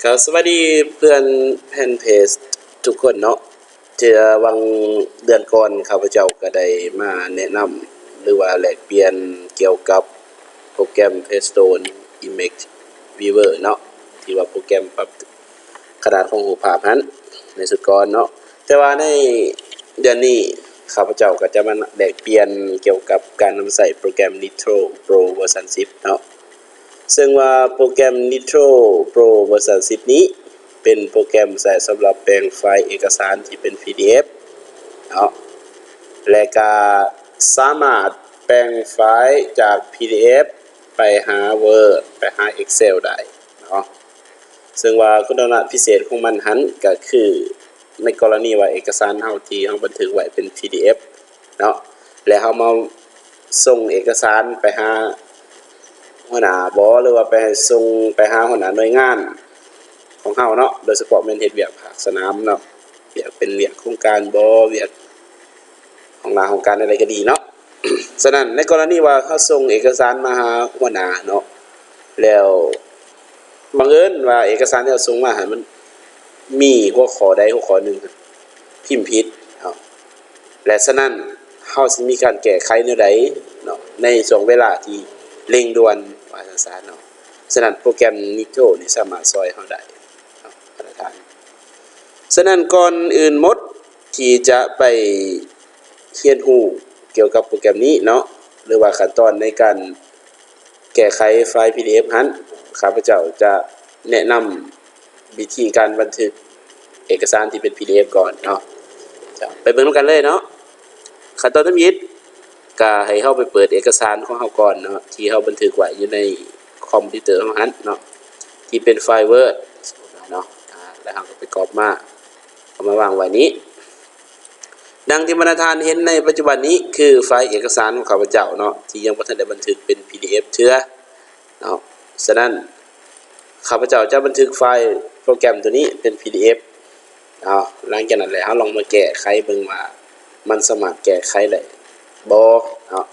ครับ สวัสดีเพื่อนแฟนเพจทุกคนเนาะ เทื่อหว่างเดือนก่อนข้าพเจ้าก็ได้มาแนะนำ หรือว่าแลกเปลี่ยนเกี่ยวกับโปรแกรม Paystone Image Viewer เนาะ ที่ว่าโปรแกรมปรับขนาดของรูปภาพหั้น ในชุดก่อนเนาะ แต่ว่าในเดือนนี้ข้าพเจ้าก็จะมาแลกเปลี่ยนเกี่ยวกับการนำใช้โปรแกรม Nitro Pro เวอร์ชันสิบเนาะ ซึ่งว่าโปรแกรม Nitro Pro เวอร์ชันสิบนี้ เป็นโปรแกรมใช้สำหรับแปลงไฟล์เอกสารที่เป็น PDF เนาะ และก็สามารถแปลงไฟล์จาก PDF ไปหา Word ไปหา Excel ได้เนาะ ซึ่งว่าคุณลักษณะพิเศษของมันหั้นก็คือ ในกรณีว่าเอกสารเฮาที่เฮาบันทึกไว้เป็น PDF เนาะ และเฮามาส่งเอกสารไปหาหัวหน้าบ่ หรือว่าไปส่งไปหาหัวหน้าหน่วยงานของเฮาเนาะ โดยเฉพาะแม่นเฮ็ดเวียกภาคสนามเนาะ เวียกเป็นเวียกโครงการบ่ เวียกของราชของการใดๆก็ดีเนาะ ฉะนั้นในกรณีว่าเฮาส่งเอกสารมาหาหัวหน้าเนาะ แล้วบังเอิญว่าเอกสารที่เฮาส่งมาหั้นมันมีหัวข้อใดหัวข้อหนึ่งพิมพ์ผิดเนาะ และฉะนั้นเฮาสิมีการแก้ไขแนวใดเนาะ ในช่วงเวลาที่เร่งด่วนว่าซั่นซะเนาะ ฉะนั้นโปรแกรม Nitro นี่สามารถซ่อยเฮาได้เนาะ ท่านประธาน ฉะนั้นก่อนอื่นหมดที่จะไปเรียนรู้เกี่ยวกับโปรแกรมนี้เนาะ หรือว่าขั้นตอนในการแก้ไขไฟล์ PDF หั้น ข้าพเจ้าจะแนะนำวิธีการบันทึกเอกสารที่เป็น PDF ก่อนเนาะ ไปเบิ่งนำกันเลยเนาะ ขั้นตอนทำอิฐ ก็ให้เฮาไปเปิดเอกสารของเฮาก่อนเนาะ ที่เฮาบันทึกไว้อยู่ในคอมพิวเตอร์ของเฮาหั้นเนาะ ที่เป็นไฟล์ Word เนาะ อ่า แล้วเฮาก็ไปก๊อปมา เอามาวางไว้นี้ ดังที่บรรดาท่านเห็นในปัจจุบันนี้ คือไฟล์เอกสารของข้าพเจ้าเนาะ ที่ยังบ่ทันได้บันทึกเป็น PDF เทื่อเนาะ ฉะนั้น ข้าพเจ้าจะบันทึกไฟล์โปรแกรมตัวนี้เป็น PDF เนาะ หลังจากนั้นแล้ว เฮาลองมาแก้ไขเบิ่งว่ามันสามารถแก้ไขได้บ่เนาะ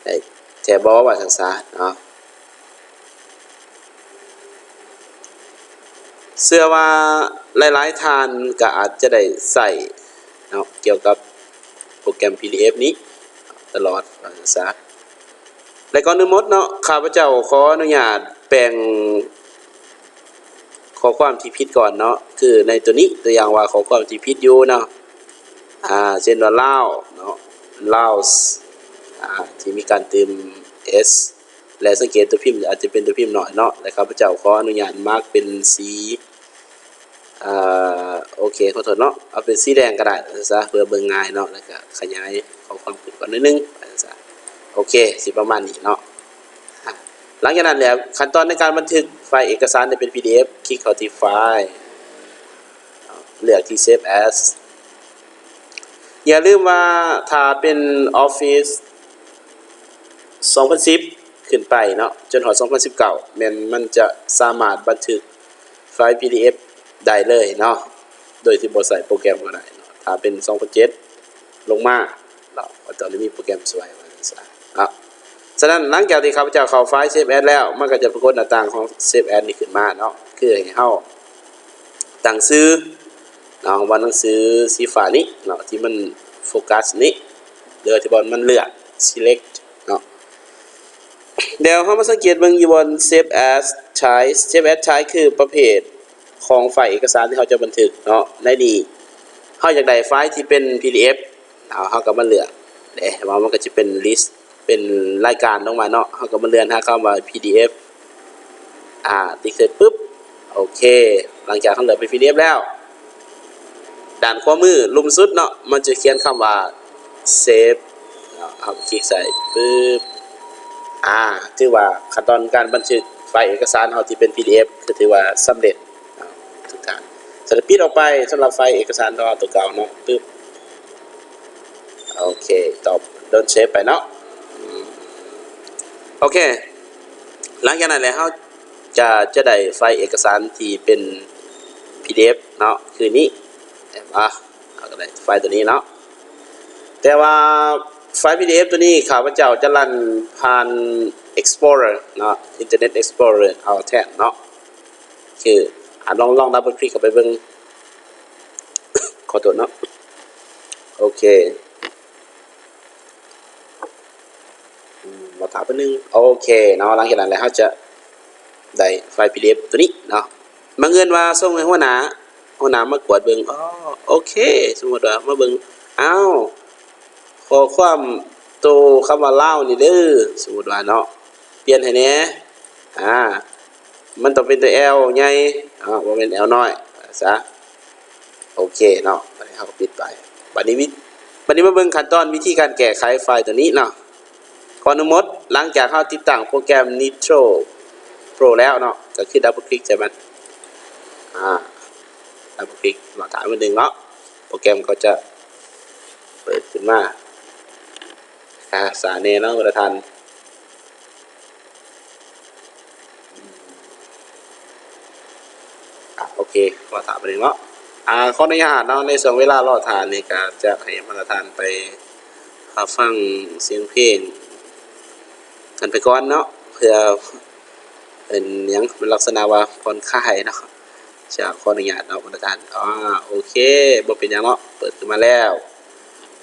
ได้แท้บ่ว่าซั่นซะเนาะ เชื่อว่าหลายๆท่านก็อาจจะได้ใช้เนาะ เกี่ยวกับโปรแกรม PDF นี้ตลอดว่าซั่นซะ และก่อนอื่นหมดเนาะ ข้าพเจ้าขออนุญาตแปลงข้อความที่ผิดก่อนเนาะ คือในตัวนี้ ตัวอย่างว่าข้อความที่ผิดอยู่เนาะ อ่า เช่นว่า ลาว เนาะ Laos อ่า ที่มีการเติม S และสังเกตตัวพิมพ์อาจจะเป็นตัวพิมพ์น้อยเนาะ และข้าพเจ้าขออนุญาตมาร์กเป็นสี อ่า โอเค ขอโทษเนาะ เอาเป็นสีแดงก็ได้ซะ เพื่อเบิ่งง่ายเนาะ แล้วก็ขยายข้อความขึ้นก่อนนิดนึงซะ โอเค สิประมาณนี้เนาะ อ่ะ หลังจากนั้นแล้ว ขั้นตอนในการบันทึกไฟล์เอกสารให้เป็น PDF คลิกเข้าที่ไฟล์ เลือกที่ Save As อย่าลืมว่าถ้าเป็น Office สองพันสิบ ขึ้นไปเนาะ จนฮอด สองพันสิบเก้า แม่นมันจะสามารถบันทึกไฟล์ PDF ได้เลยเนาะ โดยที่บ่ใช้โปรแกรมก็ได้เนาะ ถ้าเป็น สองพันเจ็ด ลงมาเนาะ ก็ต้องได้มีโปรแกรมช่วยว่าซั่นซะเนาะ ฉะนั้นหลังจากที่ข้าพเจ้าเข้าไฟล์ Save As แล้ว มันก็จะปรากฏหน้าต่างของ Save As นี้ขึ้นมาเนาะ คือให้เฮาตั้งชื่อเนาะ ว่าหนังสือสีฟ้านี้เนาะ ที่มันโฟกัสนี้ หรือที่บ่อนมันเลือก Select เนาะ เดี๋ยวเฮามาสังเกตเบิ่งอยู่บ่อน Save As Type Save As Type คือประเภทของไฟล์เอกสารที่เฮาจะบันทึกเนาะ ในนี้เฮาอยากได้ไฟล์ที่เป็น PDF เนาะ เฮาก็มาเลือกเด้ ว่ามันก็จะเป็น list เป็นรายการลงมาเนาะ เฮาก็มาเลื่อนหาคำว่า PDF อ่า ติ๊กเสร็จปึ๊บ โอเค หลังจากเฮาเลือกเป็น PDF แล้ว ด้านขวามือลุ่มสุดเนาะ มันจะเขียนคำว่า Save เนาะ เฮาคลิกใส่ปึ๊บ อ่า ถือว่าขั้นตอนการบันทึกไฟล์เอกสารเฮาที่เป็น PDF ก็ถือว่าสำเร็จเนาะทุกท่าน สำหรับปิดออกไปสำหรับไฟล์เอกสารของเฮาตัวเก่าเนาะ ปึ๊บ โอเค ตอบ Don't Save ไปเนาะ อืม โอเค หลังจากนั้นแล้วเฮาจะ จะได้ไฟล์เอกสารที่เป็น PDF เนาะ คือนี้ เห็นบ่ เฮาก็ได้ไฟล์ตัวนี้เนาะ แต่ว่าไฟล์ PDF ตัวนี้ข้าพเจ้าจะรันผ่าน Explorer เนาะ Internet Explorer เอาแทนเนาะ คือ ອາ ລອງ ລອງດັບເບິນຄລິກເຂົ້າໄປເບິ່ງ ຂໍໂທດເນາະ ໂອເຄ ອືມ ລໍຖ້າແປັບໜຶ່ງ ໂອເຄເນາະ ຫຼັງຈາກນັ້ນແລ້ວເຮົາຈະໄດ້ໄຟລ໌ ພີດີເອັຟ ໂຕນີ້ເນາະ ບັງເອີນວ່າສົ່ງໃຫ້ຫົວໜ້າ ຫົວໜ້າມາກວດເບິ່ງ ອໍ ໂອເຄ ສົມມຸດວ່າມາເບິ່ງ ອ້າວ ຂໍ້ຄວາມໂຕຄຳວ່າລາວນີ້ເດີ ສົມມຸດວ່າເນາະ ປ່ຽນໃຫ້ແດ່ ອາ ມັນຕ້ອງເປັນຕົວແອວໃຫຍ່ ອາ ບໍ່ແມ່ນແອວນ້ອຍ ວ່າຊະ ໂອເຄເນາະ ບາດນີ້ເຮົາກໍປິດໄປ ບາດນີ້ວິ ບາດນີ້ມາເບິ່ງຂັ້ນຕອນວິທີການແກ້ໄຂໄຟລ໌ໂຕນີ້ເນາະ ກ່ອນອື່ນໝົດ ຫຼັງຈາກເຮົາຕິດຕັ້ງໂປຣແກຣມ Nitro Pro ແລ້ວເນາະ ກໍຄືດັບເບິນຄລິກໃສ່ມັນ ອາ ດັບເບິນຄລິກ ລໍຖ້າແປັບໜຶ່ງເນາະ ໂປຣແກຣມກໍຈະເປີດຂຶ້ນມາ ອາ ຊ້າແດ່ເນາະ ບັນດາທ່ານ ອາ ໂອເຄ ລໍຖ້າແປັບໜຶ່ງເນາະ ອາ ຂໍອະນຸຍາດເນາະ ໃນຊ່ວງເວລາລໍຖ້ານີ້ ກໍຈະໃຫ້ບັນດາທ່ານໄປຮັບຟັງສຽງເພງກັນໄປກ່ອນເນາະ ເພື່ອເປັນຫຍັງ ເປັນລັກສະນະວ່າຜ່ອນຄາຍເນາະ ຈະຂໍອະນຸຍາດເນາະ ບັນດາທ່ານ ອາ ໂອເຄ ບໍ່ເປັນຫຍັງເນາະ ເປີດຂຶ້ນມາແລ້ວ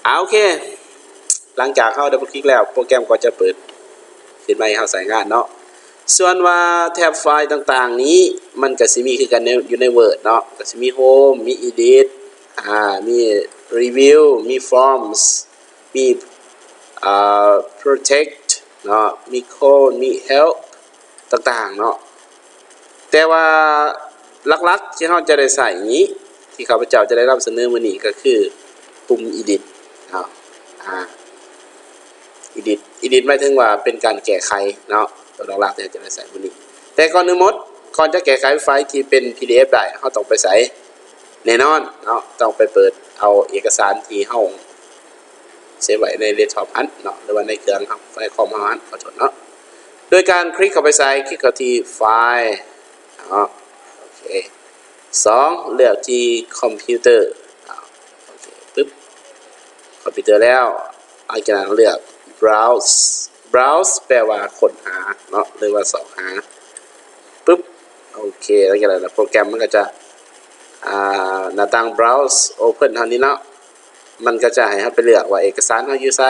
ອາ ໂອເຄ ຫຼັງຈາກເຮົາດັບເບິນຄລິກແລ້ວ ໂປຣແກຣມກໍຈະເປີດຂຶ້ນມາໃຫ້ເຮົາໃຊ້ງານເນາະ ສ່ວນວ່າແທັບໄຟລ໌ຕ່າງໆນີ້ ມັນກໍຊິມີຄືກັນໃນ ຢູ່ໃນ Word ເນາະ ກໍຊິມີ Home ມີ Edit ອາ ມີ Review ມີ Forms ມີ ອາ Protect ເນາະ ມີ Clone ມີ Help ຕ່າງໆເນາະ ແຕ່ວ່າຫຼັກໆທີ່ເຮົາຈະໄດ້ໃຊ້ນີ້ ທີ່ຂ້າພະເຈົ້າຈະໄດ້ນຳສະເໜີມື້ນີ້ກໍຄືປຸ່ມ Edit ເນາະ ອາ Edit Edit ໝາຍເຖິງວ່າເປັນການແກ້ໄຂເນາະ ຕົວຫຼັກໆທີ່ເຮົາຈະໄດ້ໃຊ້ມື້ນີ້ ແຕ່ກ່ອນອື່ນໝົດ ກ່ອນຈະແກ້ໄຂໄຟລ໌ທີ່ເປັນ ພີດີເອັຟ ໄດ້ ເຮົາຕ້ອງໄປໃສ ແນ່ນອນເນາະ ຕ້ອງໄປເປີດເອົາເອກະສານທີ່ເຮົາເຊບໄວ້ໃນເດັສທັອບຫັ້ນເນາະ ຫຼືວ່າໃນເຄື່ອງເຮົາ ໃນຄອມເຮົາຫັ້ນ ຂໍໂທດເນາະ ໂດຍການຄລິກເຂົ້າໄປໃສ່ ຄລິກເຂົ້າທີ່ File ເນາະ ໂອເຄ ສອງ ເລືອກທີ່ຄອມພິວເຕີ ເນາະ ໂອເຄ ປຶບ ຄອມພິວເຕີແລ້ວ ຫຼັງຈາກນັ້ນເລືອກ Browse Browse ແປວ່າຄົ້ນຫາເນາະ ຫຼືວ່າຊອກຫາ ປຶບ ໂອເຄ ຫຼັງຈາກນັ້ນໂປຣແກຣມມັນກໍຈະ ອາ ໜ້າຕ່າງ Browse Open ເຮົານີ້ເນາະ ມັນກໍຈະໃຫ້ເຮົາໄປເລືອກວ່າເອກະສານເຮົາຢູ່ໃສ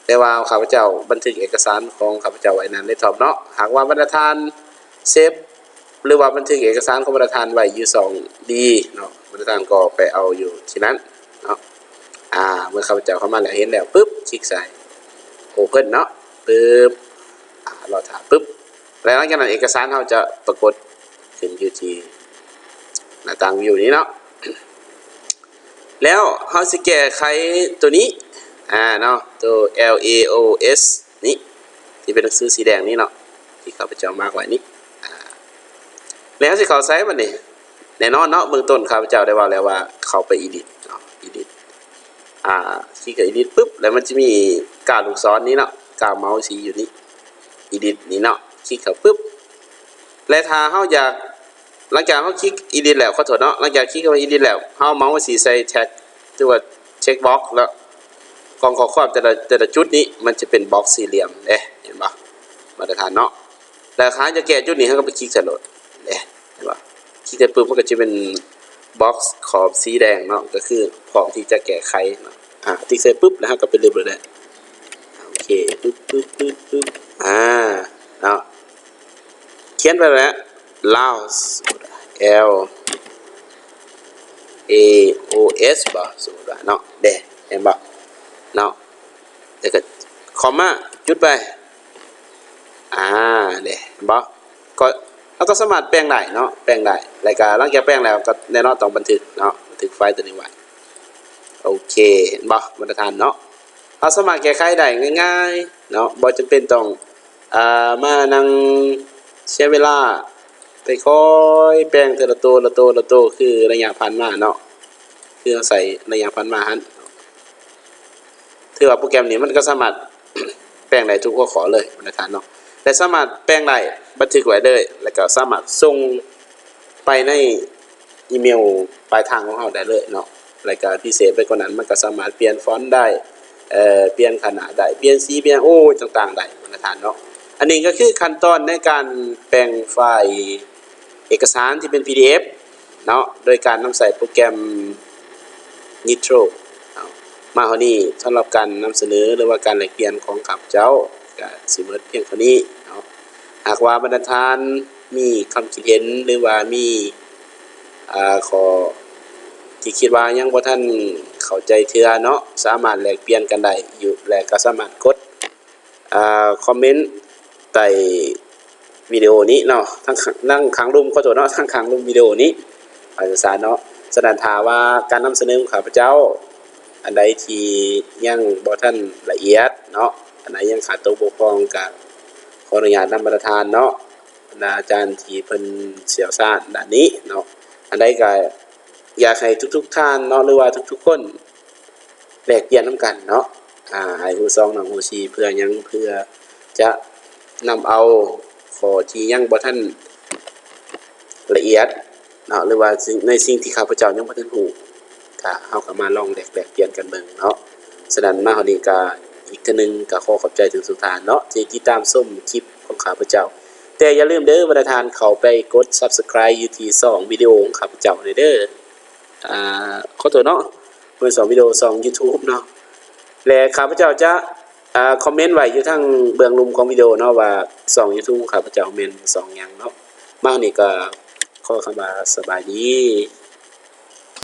ແຕ່ວ່າຂ້າພະເຈົ້າບັນທຶກເອກະສານຂອງຂ້າພະເຈົ້າໄວ້ໜ້າເດັສທັອບເນາະ ຫາກວ່າບັນດາທ່ານເຊບ ຫຼືວ່າບັນທຶກເອກະສານຂອງບັນດາທ່ານໄວ້ຢູ່ຊ່ອງ D ເນາະ ບັນດາທ່ານກໍໄປເອົາຢູ່ທີ່ນັ້ນເນາະ ອາ ເມື່ອຂ້າພະເຈົ້າເຂົ້າມາແລ້ວ ເຫັນແລ້ວປຶບ ຄລິກໃສ່ Open ເນາະ ປຶບ ອາ ລໍຖ້າປຶບ ແລ້ວຫຼັງຈາກນັ້ນເອກະສານເຮົາຈະປາກົດຂຶ້ນຢູ່ທີ່ໜ້າຕ່າງ View ນີ້ເນາະ ແລ້ວເຮົາຊິແກ້ໄຂໂຕນີ້ ອາ ເນາະ ໂຕ LAOS ນີ້ ທີ່ເປັນໜັງສືສີແດງນີ້ເນາະ ທີ່ຂ້າພະເຈົ້າມາກໄວ້ນີ້ ອາ ແລ້ວເຮົາຊິເຂົ້າໃສບັດນີ້ ແນ່ນອນເນາະ ເບື້ອງຕົ້ນຂ້າພະເຈົ້າໄດ້ເວົ້າແລ້ວວ່າເຂົ້າໄປ Edit ເນາະ Edit ອາ ຄລິກເຂົ້າ Edit ປຶບ ແລ້ວມັນຈະມີກ້າລູກສອນນີ້ເນາະ ກ້າເມົາສີຢູ່ນີ້ Edit ນີ້ເນາະ ຄລິກເຂົ້າປຶບ ແລະ ຖ້າເຮົາຢາກ ຫຼັງຈາກເຮົາຄລິກ Edit ແລ້ວ ຂໍໂທດເນາະ ຫຼັງຈາກຄລິກເຂົ້າ Edit ແລ້ວ ເຮົາເມົາສີໃສ່ Tag ຫຼືວ່າ Check Box ເນາະ ກ່ອງຂໍ້ຄວາມແຕ່ລະ ແຕ່ລະຈຸດນີ້ ມັນຈະເປັນບັອກສີ່ຫຼ່ຽມເດ້ ເຫັນບໍ່ ມາດຕະຖານເນາະ ແລ້ວຖ້າຈະແກ້ຈຸດນີ້ ເຮົາກໍໄປຄລິກໃສ່ໂລດເດ້ ເຫັນບໍ່ ຄລິກໃສ່ປຶບ ມັນກໍຈະເປັນບັອກຂອບສີແດງເນາະ ກໍຄືພ້ອມທີ່ຈະແກ້ໄຂເນາະ ອາ ຄລິກໃສ່ປຶບ ແລ້ວເຮົາກໍໄປເລີ່ມໂລດໄດ້ ໂອເຄ ປຶບ ປຶບ ປຶບ ປຶບ ອາ ເນາະ ຂຽນໄປແລ້ວ Laos L A O S ບໍ່ ສົມມຸດວ່າເນາະ ເດ້ ເຫັນບໍ່ເນາະ ແລ້ວກໍຄອມມາ ຈຸດໄປ ອາ ເດ້ ເຫັນບໍ່ ກໍ ເຮົາກໍສາມາດແປງໄດ້ເນາະ ແປງໄດ້ ແລ້ວກໍຫຼັງຈາກແປງແລ້ວ ກໍແນ່ນອນຕ້ອງບັນທຶກເນາະ ບັນທຶກໄຟລ໌ໂຕນີ້ໄວ້ ໂອເຄ ເຫັນບໍ່ ມາດຕະຖານເນາະ ເຮົາສາມາດແກ້ໄຂໄດ້ງ່າຍໆເນາະ ບໍ່ຈຳເປັນຕ້ອງ ອ່າ ມານັ່ງເສຍເວລາໄປຄ່ອຍແປງເທື່ອລະໂຕ ລະໂຕ ລະໂຕ ຄືໄລຍະຜ່ານມາເນາະ ຄືເຮົາໃຊ້ໄລຍະຜ່ານມາຫັ້ນ ຖືວ່າໂປຣແກຣມນີ້ມັນກໍສາມາດແປງໄດ້ທຸກຫົວຂໍ້ເລີຍ ມາດຕະຖານເນາະ ແລະ ສາມາດແປງໄດ້ ບັນທຶກໄວ້ເລີຍ ແລ້ວກໍສາມາດສົ່ງໄປໃນອີເມວປາຍທາງຂອງເຮົາໄດ້ເລີຍເນາະ ແລ້ວກໍພິເສດໄປກວ່ານັ້ນ ມັນກໍສາມາດປ່ຽນຟອນໄດ້ ເອີ ປ່ຽນຂະໜາດໄດ້ ປ່ຽນສີ ປ່ຽນ ໂອ້ຍ ຕ່າງໆໄດ້ ມາດຕະຖານເນາະ ອັນນີ້ກໍຄືຂັ້ນຕອນໃນການແປງໄຟລ໌ເອກະສານທີ່ເປັນ ພີດີເອັຟ ເນາະ ໂດຍການນຳໃຊ້ໂປຣແກຣມ Nitro ເນາະ. ມາຮອດນີ້ ສຳລັບການນຳສະເໜີ ຫຼືວ່າການແລກປ່ຽນຂອງຂ້າພະເຈົ້າ ກະຊິໝົດພຽງເທົ່ານີ້ເນາະ. ຫາກວ່າບັນດາທ່ານມີຄຳຄິດເຫັນ ຫຼືວ່າມີ ອາ ຂໍ້ທີ່ຄິດວ່າຍັງບໍ່ທັນເຂົ້າໃຈເທື່ອເນາະ ສາມາດແລກປ່ຽນກັນໄດ້ຢູ່ ແລະ ກໍສາມາດກົດ ອາ ຄອມເມັນໃຕ້ວິດີໂອນີ້ເນາະ ທາງ ທາງຂ້າງລຸ່ມ ຂໍໂທດເນາະ ທາງຂ້າງລຸ່ມວິດີໂອນີ້ວ່າຊັ້ນເນາະ. ສະນັ້ນ ຖ້າວ່າການນຳສະເໜີຂອງຂ້າພະເຈົ້າ ອັນໃດທີ່ຍັງບໍ່ທັນລະອຽດເນາະ ອັນໃດຍັງຂາດຕົກບົກຜ່ອງ ກະຂໍອະນຸຍາດນຳບັນດາທ່ານເນາະ ບັນດາອາຈານທີ່ເພິ່ນຊ່ຽວຊານດ້ານນີ້ເນາະ. ອັນໃດກະຢາກໃຫ້ທຸກໆທ່ານເນາະ ຫຼືວ່າທຸກໆຄົນ ແລກປ່ຽນນຳກັນເນາະ ອາ ໃຫ້ຮູ້ສອງນອກຮູ້ສີ່ ເພື່ອຫຍັງ? ເພື່ອຈະນຳເອົາຂໍ້ທີ່ຍັງບໍ່ທັນລະອຽດເນາະ ຫຼືວ່າສິ່ງ ໃນສິ່ງທີ່ຂ້າພະເຈົ້າຍັງບໍ່ທັນຮູ້ ກະເຮົາກໍມາລອງແລກ ແລກປ່ຽນກັນເບິ່ງເນາະ. ສະນັ້ນ ມາຮອດນີ້ກະອີກເທື່ອໜຶ່ງ ກະຂໍຂອບໃຈທຸກໆທ່ານເນາະ ທີ່ຕິດຕາມຊົມຄລິບຂອງຂ້າພະເຈົ້າ. ແຕ່ຢ່າລືມເດີ ບັນດາທ່ານເຂົ້າໄປກົດ Subscribe ຢູ່ທີ່ຊ່ອງວິດີໂອຂອງຂ້າພະເຈົ້າແດ່ເດີ. ອາ ຂໍໂທດເນາະ ເບິ່ງຊ່ອງວິດີໂອ ຊ່ອງ YouTube ເນາະ ແລະ ຂ້າພະເຈົ້າຈະ ອາ ຄອມເມັນໄວ້ຢູ່ທາງເບື້ອງລຸ່ມຂອງວິດີໂອເນາະ ວ່າຊ່ອງ YouTube ຂອງຂ້າພະເຈົ້າແມ່ນຊ່ອງຫຍັງເນາະ. ມານີ້ກໍຂໍຄຳວ່າສະບາຍດີ.